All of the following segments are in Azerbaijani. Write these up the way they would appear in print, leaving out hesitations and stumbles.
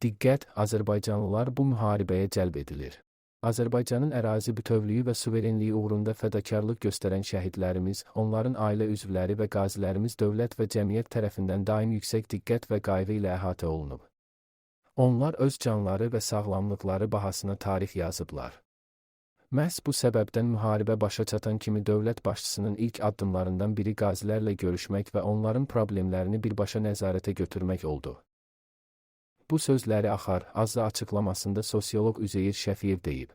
Diqqət, Azərbaycanlılar bu müharibəyə cəlb edilir. Azərbaycanın ərazi bütövlüyü və suverenliyi uğrunda fədakarlıq göstərən şəhidlərimiz, onların ailə üzvləri və qazilərimiz dövlət və cəmiyyət tərəfindən daim yüksək diqqət və qayğı ilə əhatə olunub. Onlar öz canları və sağlamlıqları bahasına tarix yazıblar. Məhz bu səbəbdən müharibə başa çatan kimi dövlət başçısının ilk addımlarından biri qazilərlə görüşmək və onların problemlərini birbaşa nəzarətə götürmək oldu. Bu sözləri Axar AZ açıqlamasında sosioloq Üzeyir Şəfiyev deyib.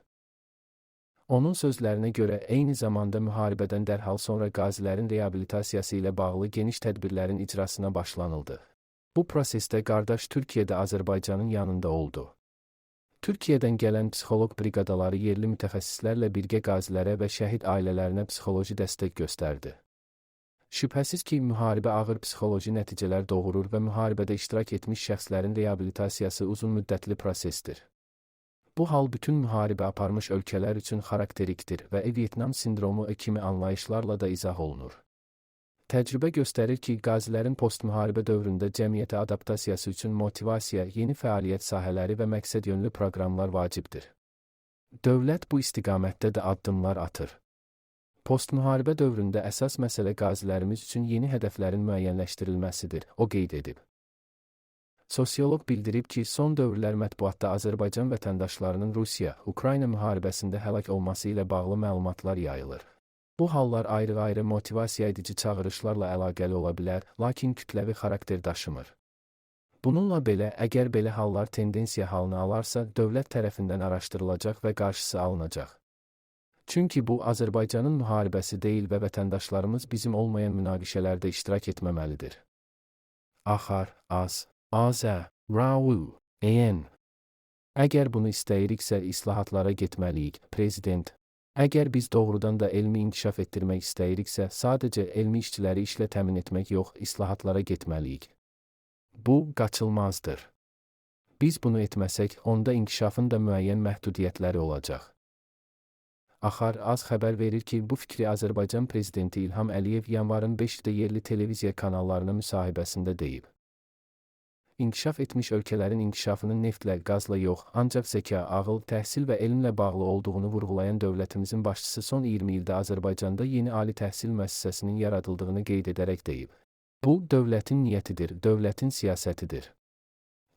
Onun sözlərinə görə eyni zamanda müharibədən dərhal sonra qazilərin reabilitasiyası ilə bağlı geniş tədbirlərin icrasına başlanıldı. Bu prosesdə qardaş Türkiyə də Azərbaycanın yanında oldu. Türkiyədən gələn psixoloq briqadaları yerli mütəxəssislərlə birgə qazilərə və şəhid ailələrinə psixoloji dəstək göstərdi. Şübhəsiz ki, müharibə ağır psixoloji nəticələr doğurur və müharibədə iştirak etmiş şəxslərin reabilitasiyası uzunmüddətli prosesdir. Bu hal bütün müharibə aparmış ölkələr üçün xarakterikdir və Vyetnam sindromu kimi anlayışlarla da izah olunur. Təcrübə göstərir ki, qazilərin postmüharibə dövründə cəmiyyətə adaptasiyası üçün motivasiya, yeni fəaliyyət sahələri və məqsədyönlü proqramlar vacibdir. Dövlət bu istiqamətdə də addımlar atır. Postmüharibə dövründə əsas məsələ qazilərimiz üçün yeni hədəflərin müəyyənləşdirilməsidir, o qeyd edib. Sosioloq bildirib ki, son dövrlər mətbuatda Azərbaycan vətəndaşlarının Rusiya, Ukrayna müharibəsində həlak olması ilə bağlı məlumatlar yayılır. Bu hallar ayrı-ayrı motivasiya edici çağırışlarla əlaqəli ola bilər, lakin kütləvi xarakter daşımır. Bununla belə, əgər belə hallar tendensiya halını alarsa, dövlət tərəfindən araşdırılacaq və qarşısı alınacaq. Çünki bu Azərbaycanın müharibəsi deyil və vətəndaşlarımız bizim olmayan münaqişələrdə iştirak etməməlidir. Axar, Az, AZ, Rau, EN. Əgər bunu istəyiriksə, islahatlara getməliyik, prezident. Əgər biz doğrudan da elmi inkişaf etdirmək istəyiriksə, sadəcə elmi işçiləri işlə təmin etmək yox, islahatlara getməliyik. Bu, qaçılmazdır. Biz bunu etməsək, onda inkişafın da müəyyən məhdudiyyətləri olacaq. Axar az xəbər verir ki, bu fikri Azərbaycan prezidenti İlham Əliyev yanvarın 5-də yerli televiziya kanallarına müsahibəsində deyib. İnkişaf etmiş ölkələrin inkişafının neftlə, qazla yox, ancaq zəka, ağıl, təhsil və elmlə bağlı olduğunu vurğulayan dövlətimizin başçısı son 20 ildə Azərbaycanda yeni ali təhsil müəssisəsinin yaradıldığını qeyd edərək deyib. Bu, dövlətin niyyətidir, dövlətin siyasətidir.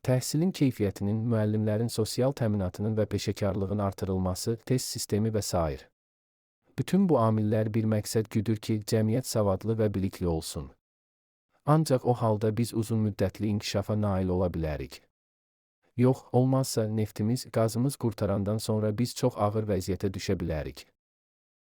Təhsilin keyfiyyətinin, müəllimlərin sosial təminatının və peşəkarlığın artırılması, test sistemi və sair. Bütün bu amillər bir məqsəd güdür ki, cəmiyyət savadlı və bilikli olsun. Ancaq o halda biz uzunmüddətli inkişafa nail ola bilərik. Yox, olmazsa neftimiz, qazımız qurtarandan sonra biz çox ağır vəziyyətə düşə bilərik.